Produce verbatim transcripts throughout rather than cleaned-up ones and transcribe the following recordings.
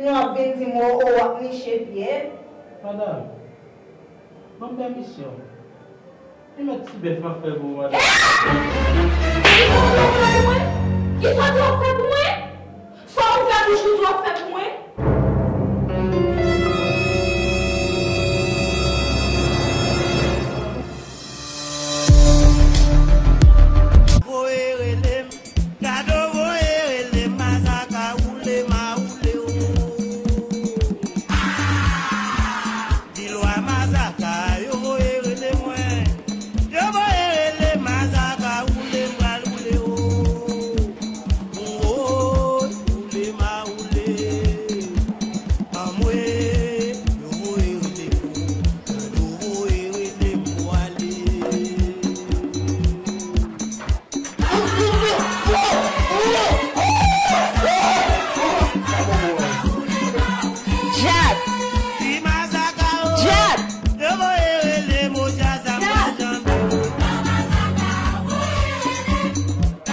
Nou ap vin di m, o, o, w ap niche pyè. Madanm, ban m pèmisyon. E mèt ti bèf m ap fè pou ou, madanm. Kisa w di w ap fè pou mwen? Kisa w di w ap fè pou mwen? Sa w ouvè bouch ou di w ap fè pou mwen? Voye rele m, gade w voye rele m, mazaka woule m a woule w. Vilwa mazaka, yo voye rele mwen. Yo voye rele mazaka, woule m pral woule w. Woy, woule m a woule. Anmwe, yo voye rele m. Yo voye rele m pwale. Dyak! Dyak!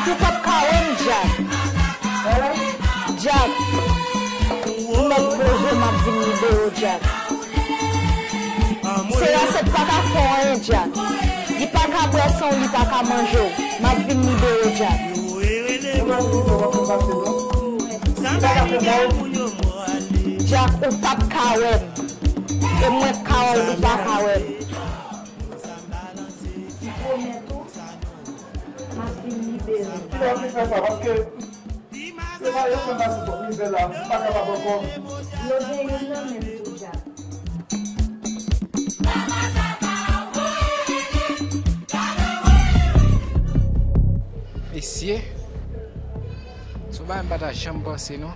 Ou p ap ka wè m, Dyak. Dyak. M mèt poze, m ap vin libere w, Dyak. Se Rasèt pa ka fè w anyen, Dyak. Li pa ka bwè san w, li pa ka manje w. M ap vin libere w, Dyak. Dyak, ou p ap ka wè m. E mwen k ka wè w, ou pa ka wè m. M pwomèt ou, m ap vin libere w. Kilè w te fè sa? Paske yo pa, yo fè m pase twòp mizè la, m pa kapab ankò. Yo gen youn nan men m tou, Dyak. Mesye, se yon bagay m pa ta janm panse non.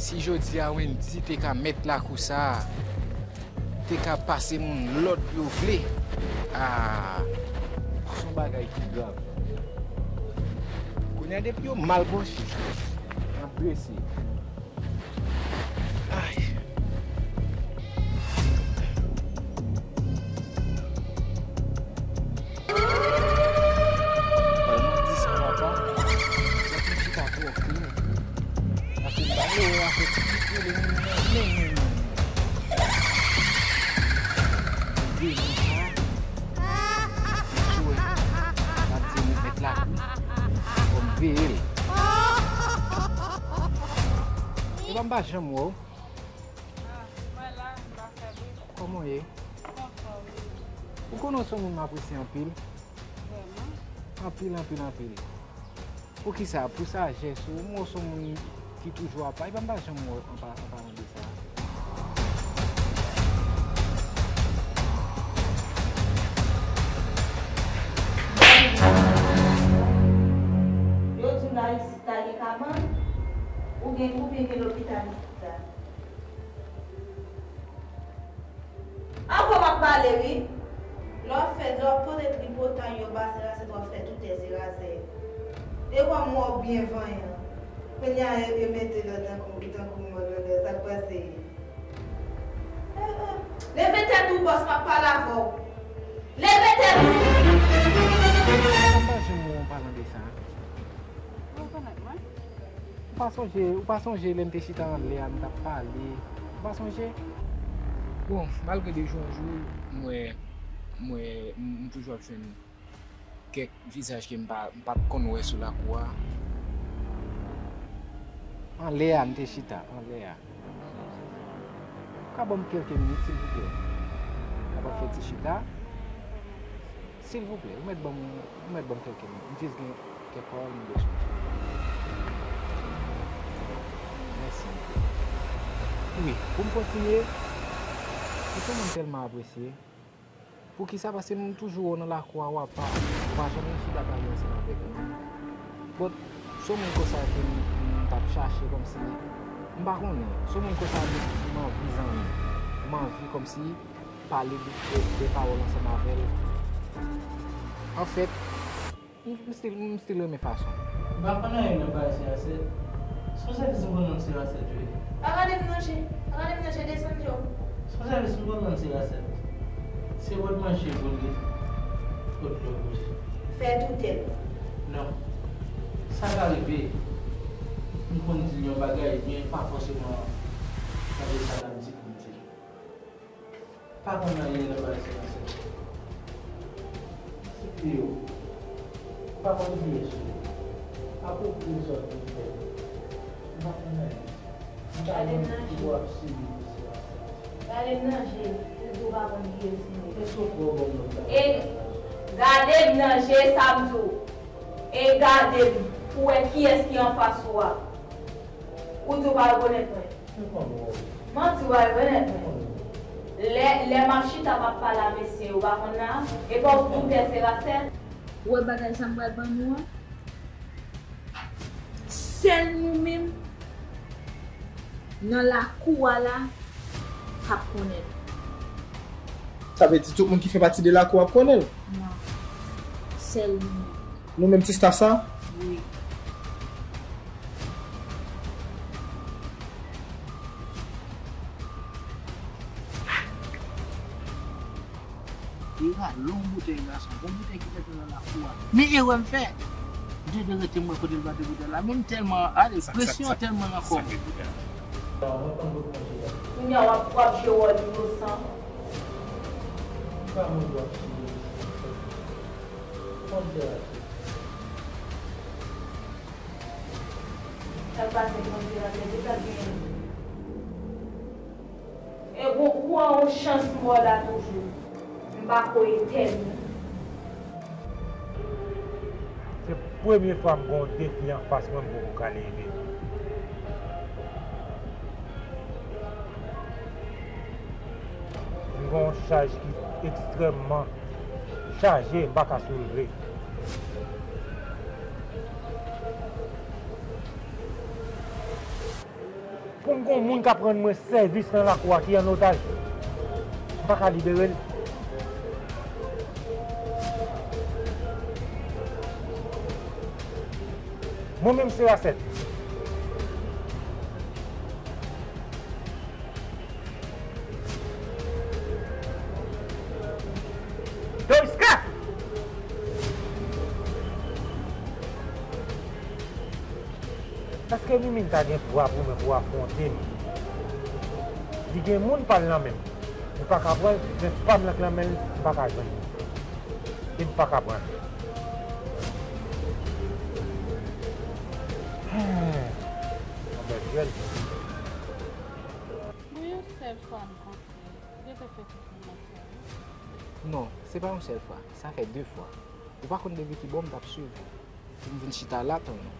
Si jodi a Wendy te ka mèt lakou sa a, te ka pase moun lòd yo vle. Ah, se yon bagay ki grav. Kounye a depi yo mal branche, y ap drese. Ay. Pral mwen di sa papa, sa ti chita twò klè. Paske m pa vle wè afè ti pitit rele moun nan, non, non, non, non. Tande non sa. Jwe. M ap di nou mèt lakou. Fò m veye l. Epa m pa janm wè w. Ah, mwen la, m pa fè bri. Kòman w ye? M anfòm, wi. Ou konnen w se yon moun m apresye anpil. Vrèman? Anpil, anpil, anpil. Poukisa? Pou sajès ou, m wè w se yon moun ki toujou apa, epa m pa janm wè w an pa-, an palan de sa. Yo di w la isit la gen kabann, ou gen, oubyen gen lopital isit la. Avè w m ap pale, wi. Lè w ap fè, lè w ap pote tripotay yo ba se Rasèt, w ap fè toutè se Rasèt. Depi w ap mò byen vanyan. Kounye a, yo, yo mete lòt tankou, tankou mò lòt lè, sa k pase? Eh, eh. Leve tèt ou, bòs, m ap pale avè w. Leve tèt ou! Sa pa janm wè w an palan de sa. Ou rekonèt mwen? Ou pa sonje, ou pa sonje lè m te chita anlè a, m t ap pale? Ou pa sonje? Bon, malgre de jou an jou, m wè, m wè, m, m toujou ap jwenn kèk vizaj ke m pa, m pa t konn wè sou lakou a. Anlè a, m te chita, anlè a. Ou ka ban m kèlke minit, silvouplè? Ou ka ban m fè ti chita? Silvouplè, ou mèt ban m, ou mèt ban m kèlke minit. M jis gen kèk pawòl m bezwen di. Mèsi anpil. Wi, pou m kontinye, ou se yon moun m tèlman apresye. Poukisa? Paske m toujou wè w nan lakou a, w apa, ou pa janm chita pale ansanm avèk moun. But, se yon moun konsa ke m, m t ap chache kòmsi, m pa konnen, se yon moun konsa m, m anvi zanmi, m anvi kòmsi pale de, de, de pawòl ansanm avè l. Anfèt, m, m still, m still renmen fason. M pa konn anyen nan bagay se Rasèt. Se yon sèvis m konn rann se Rasèt, wi. Pa gade m nan je, pa gade m nan je, desann je w. Se yon sèvis m konn rann se Rasèt. Se pot manje pou li, pot dlo pou li. Fè toutè l. Non. Sa ka rive, m konn di l yon bagay, men pa fòseman Gade sa Dam di pou m di l. Pa konn anyen nan bagay sa, se, se pi yo. Ou pa konn kiyès ou ye. Apwopo de zòt ou fè. Ou pa konn anyen. Ou pa konn ki w ap sibi pou se la. Gade m nan je, ou di w pa konn kiyès mwen ye. Èske w kwè w ban m lòt bagay? E gade m nan je, sa m di w. E gade m pou w wè kiyès ki anfas ou a. Ou di w pa rekonèt mwen. Manti w al rekonèt. Lè, lè m ap chita m ap pale a mesye yo, ou pa konn la? E pa w doutè se Rachel? Ou wè bagay sa m pral ban nou an? Sèl nou menm nan lakou a la k ap konnen l. Sa vle di tout moun ki fè pati de lakou ap konnen l? Non. Sèl nou menm. Nou menm ti staff sa? Wi. Era long boutèy gason, bon boutèy ki tèt nan lakou a. Men erè m fè. M te dwe rete m wè kote l bate boutèy la, men m tèlman ale, presyon an tèlman nan kò m. Kounye a w ap, w ap jwe wòl inosan. Sa k pase, Bondyè a fè deja genyen. E gon, ou an yon chans mò la toujou. M pa ko etèn. Se premye fwa m gen yon defi anfas mwen, m poko ka leve. M gen yon chaj ki ekstrèmman chaje, m pa ka soulve. Pou m gen yon moun k ap rann mwen sèvis nan lakou a ki an otaj, m pa ka libere l. Mwen menm se Rachel. Doriska! Èske Mimi ta gen vwa pou mwen pou afwonte m? Li gen moun pa l nan men l. Li pa ka pran l, men pa m nan k nan men l, m pa ka jwenn li. E m pa ka pran l. Yon bèl jwèt. Pou yon sèl fwa m kontre, ou gentan fè tout moun ap sa wi. Non, se pa yon sèl fwa, sa fè de fwa. Ou pa konn depi ki bò m t ap swiv ou pou m vin chita la tann ou.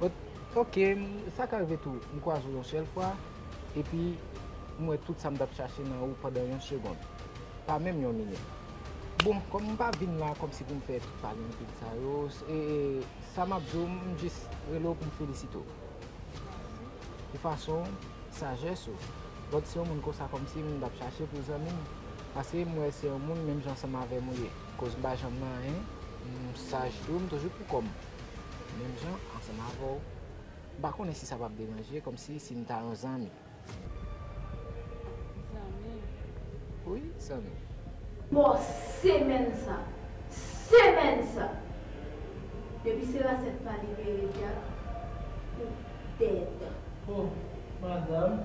But, ok, m, sa ka rive tou, m kwaze w yon sèl fwa, epi m wè tout sa m t ap chache nan ou pandan yon segonn. Pa menm yon minit. Bon, kòm m pa vin la kòmsi pou m fè tout pale anpil sa yo, e, e, sa m ap di w, m jis rele w pou m felisite w. Pou fason sajès ou. But se yon moun konsa kòmsi m t ap chache pou zanmi m. Paske m wè se yon moun menm jan ansanm avè m ou ye. Koz m pa janm nan anyen, m saj tou, m toujou pou kò m. Menm jan ansanm avè w. M pa konnen si sa p ap deranje, kòmsi si n ta yon zanmi. Zanmi? Wi, zanmi. Bò semèn sa, semèn sa, depi se Rachel pa libere dyab, ou dèd. Oh, madanm.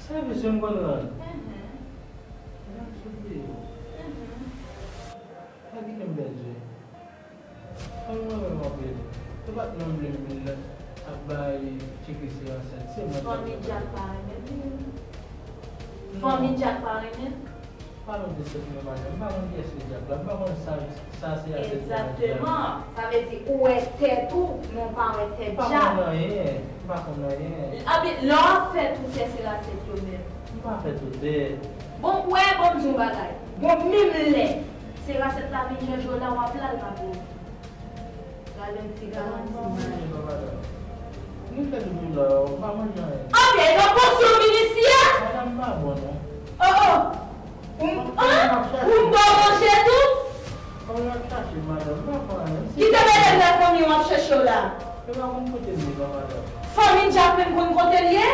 Sèvis yo m konn rann. Madanm, soufle yo. Pa kite m pèdi. Fanmi mwen menm anpil. Se pa t mwen vle m vin ap bay tcheke se ansent. Se mwen k ap Fanmi Jack pa renmen l. Fanmi Jack pa renmen l. Pa nou de sèt mwen madanm. M pa konn kiyès ki Jack la. M pa konn sa, sa se a sèt mwen Jack. Egzakteman. Sa vle di ou wè tèt ou, men w pa wè tèt Jack. M pa konn anyen. M pa konn anyen. Anpi, lè w ap fè tout tè se rasèt yo menm. M pa fè tout tè. Bon, ou wè, bon, m di w yon bagay. Bon, menm lè se rasèt la vin chanje w la, w ap la l pa pou ou. Gade yon ti garanti m bay. Nou fè doudou la, ou pa manje anyen. Ok, donk kòmsi w vin isi a? Madanm pa bon, non. Oh, oh. Ou m, an? Ou m ba w manje tou? Fanmi w ap chache, madanm, m pa fè anyen. Kite mete m nan fanmi w ap chache w la. Yo pa konn kote m ye, non, madanm. Fanmi Jack menm konn kote l ye?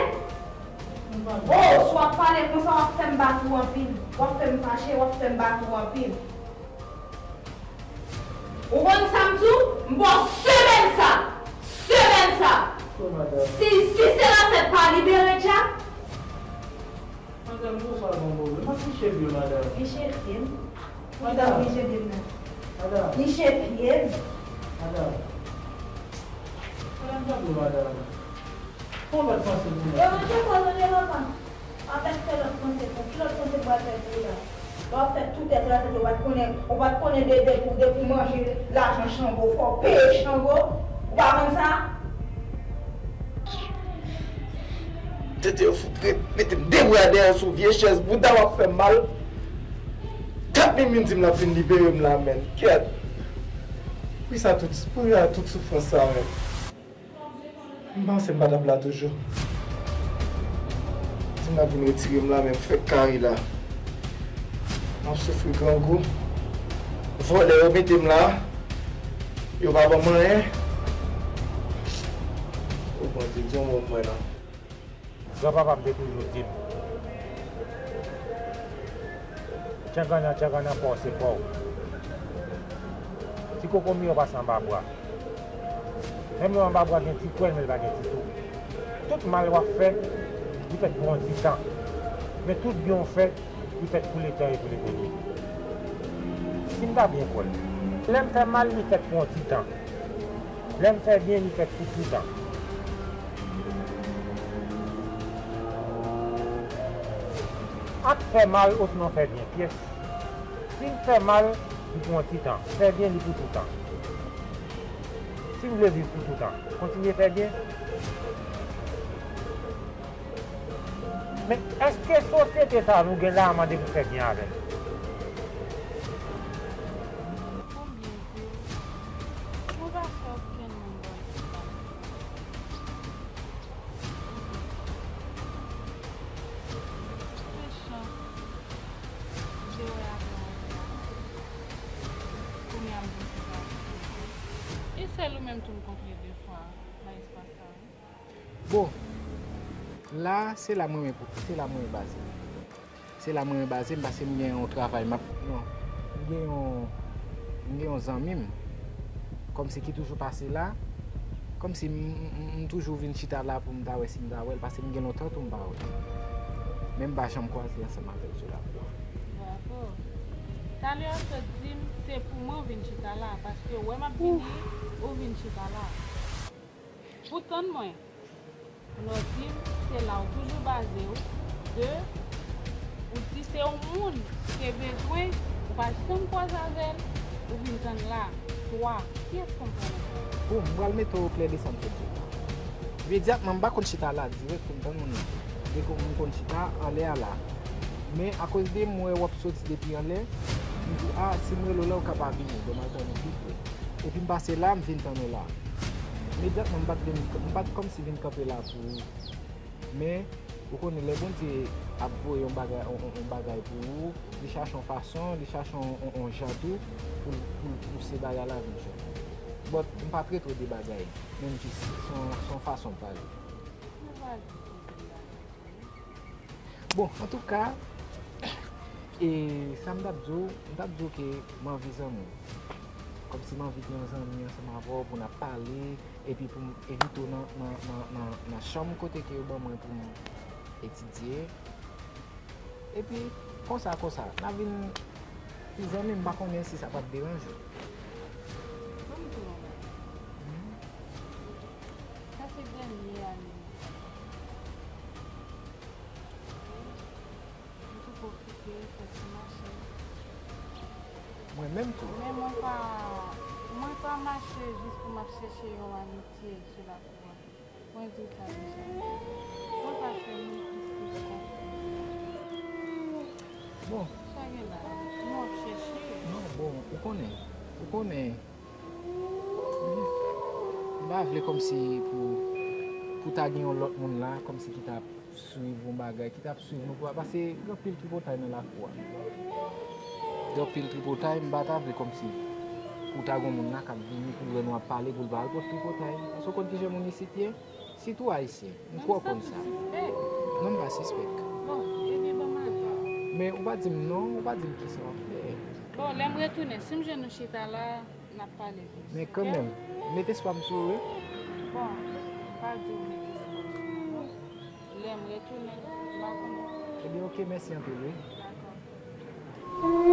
M pa konn. Oh, si w ap pale konsa, w ap fè m bat ou anpil. W ap fè m fache, w ap fè m bat ou anpil. Ou konn sa m di w? M ba w semèn sa! Semèn sa! Si, si se rasèt pa libere Dja, Madanm, li jete m nan. Madanm. Li jete pye m. Madanm. Madanm, tanpri, madanm. Fè yon lòt panse pou mwen. Yo, manje kòz manje papa. Apèn fè lòt panse pou. Ki lòt panse pou al fè pou la? Lè w ap fè tout èt la, ou pa t konnen, ou pa t konnen de, de pou, de pou manje lajan Chango, fò w peye Chango. Ou pa konn sa? Tete yo fout ret, mete m de bra dèyè sou vye chèz, bouda w ap fè m mal. Kat minit m di m l ap vin libere m la, menn. Kèt. Poukisa tout, poukisa tout soufrans sa, menn? M panse m pa t ap la toujou. Di m l ap vin retire m la, men m fèk kare la. M ap soufri grangou. Vòlè yo mete m la. Yo pa ban m anyen. O Bondye, di yon mo pou mwen non. Granpapa m te toujou di m, tyangannan, tyangannan pa w se pa w. Ti kokomi yo pase anba bra. Menm lè w anba bra gen ti pwèl, men l pa gen ti tou. Tout mal w ap fè, li fèt pou yon ti tan. Men tout byen w fè, li fèt pou letan e pou letènite. Si m ta byen kwè, lè m fè mal, li fèt pou yon ti tan. Lè m fè byen, li fèt pou toutan. Ant fè mal osnon fè byen, pyès. Si m fè mal, li pou yon ti tan. Fè byen, li pou toutan. Si m vle viv pou toutan, kontinye fè byen. Men èske sosyete sa a nou gen la a mande pou fè byen avè l? Konbyen jou? Mwen pa fè okenn moun bò isit la. Mechan. M te wè avè w la. Kounye a m vin chita. E sèl ou menm tou m kontre de fwa nan espas sa wi. Bon, la, se la mwen renmen, se la mwen renmen baze m. Se la mwen renmen baze m, paske m gen yon travay, m ap, non, m gen yon, m gen yon zanmi m, kòmsi ki toujou pase la, kòmsi m, m, m, m toujou vin chita la pou m ta wè si m ta wè l, paske m gen lontan tou m pa wè l. Men m pa janm kwaze ansanm avè l sou lakou a. Bravo. Talè a w sot di m se pou mwen w vin chita la, paske w wè m ap vini, ou vin chita la. Pou tann mwen. Kounye a w di m se la w toujou baze w. De, ou di se yon moun ou te bezwen, ou pa janm kwaze avè l, ou vin tann la. Twa, kiyès konprann ankò? Bon, m pral mete w klè de sa m sot di w la. Imedyatman, m pa konn chita la dirèk pou m tann moun nan. Dèke m konn chita anlè a la. Men akoz de m wè w ap soti depi anlè, m di, a, si m rele w la, ou ka pa vini, bon, m al tann ou pi pre. Epi m pase la, m vin tann ou la. Imedyatman, m pa t vin, m pa t kòmsi vin kanpe la pou ou. Men, ou konnen, lè Bondye ap voye yon bagay, yon, yon, yon bagay pou ou, li chache yon fason, li chache yon, yon, yon jan tou pou l, pou l pouse bagay la vin jwenn ou. But, m pa t retwe de bagay, menm jis, se yon, se yon fason m pale. Bon, antouka, e sa m t ap di w, m t ap di w ke m anvi zanmi w. Kòmsi m anvi gen yon zanmi ansanm avè w pou n ap pale, epi pou m envite w nan, nan, nan, nan, nan chanm kote ke yo ban mwen pou m etidye. Epi, konsa, konsa, n a vin pi zanmi, m pa konnen si sa p ap deranje w. Ban m di w yon bagay. Sa se dènye ane m. M tou pwofite fè ti mache. Mwen menm tou. Men mwen pa, mwen pa mache jis pou m ap chèche yon amitye sou lakou a. Mwen di w sa deja. Mwen pa fè moun plis, plis konfyans. Bon. Sa gen la? Nou ap chèche. Non, bon, ou konnen. Ou konnen. M pa vle kòmsi pou, pou ta gen yon lòt moun la, kòmsi ki ta swiv yon bagay, ki t ap swiv nou pou, paske gen anpil tripotay nan lakou a. Gen anpil tripotay, m pa ta vle kòmsi pou ta gen moun la k ap vini pou l wè nou ap pale, pou l pa al pot tripotay. Paske w konn kijan moun isit ye? Sitou ayisyen. M kwè w konn sa. Non, m pa sispèk. Bon, ebyen, ban m ale. Men ou pa di m non, ou pa di m kisa w ap fè. Bon, lè m retounen, si m jwenn nou chita la, n ap pale plis. Men kanmenm, m met espwa m sou ou, wi. Bon, m pa di w met espwa m sou ou. Lè m retounen, m pa konnen. Ebyen, oke, mèsi anpil, wi. Dakò.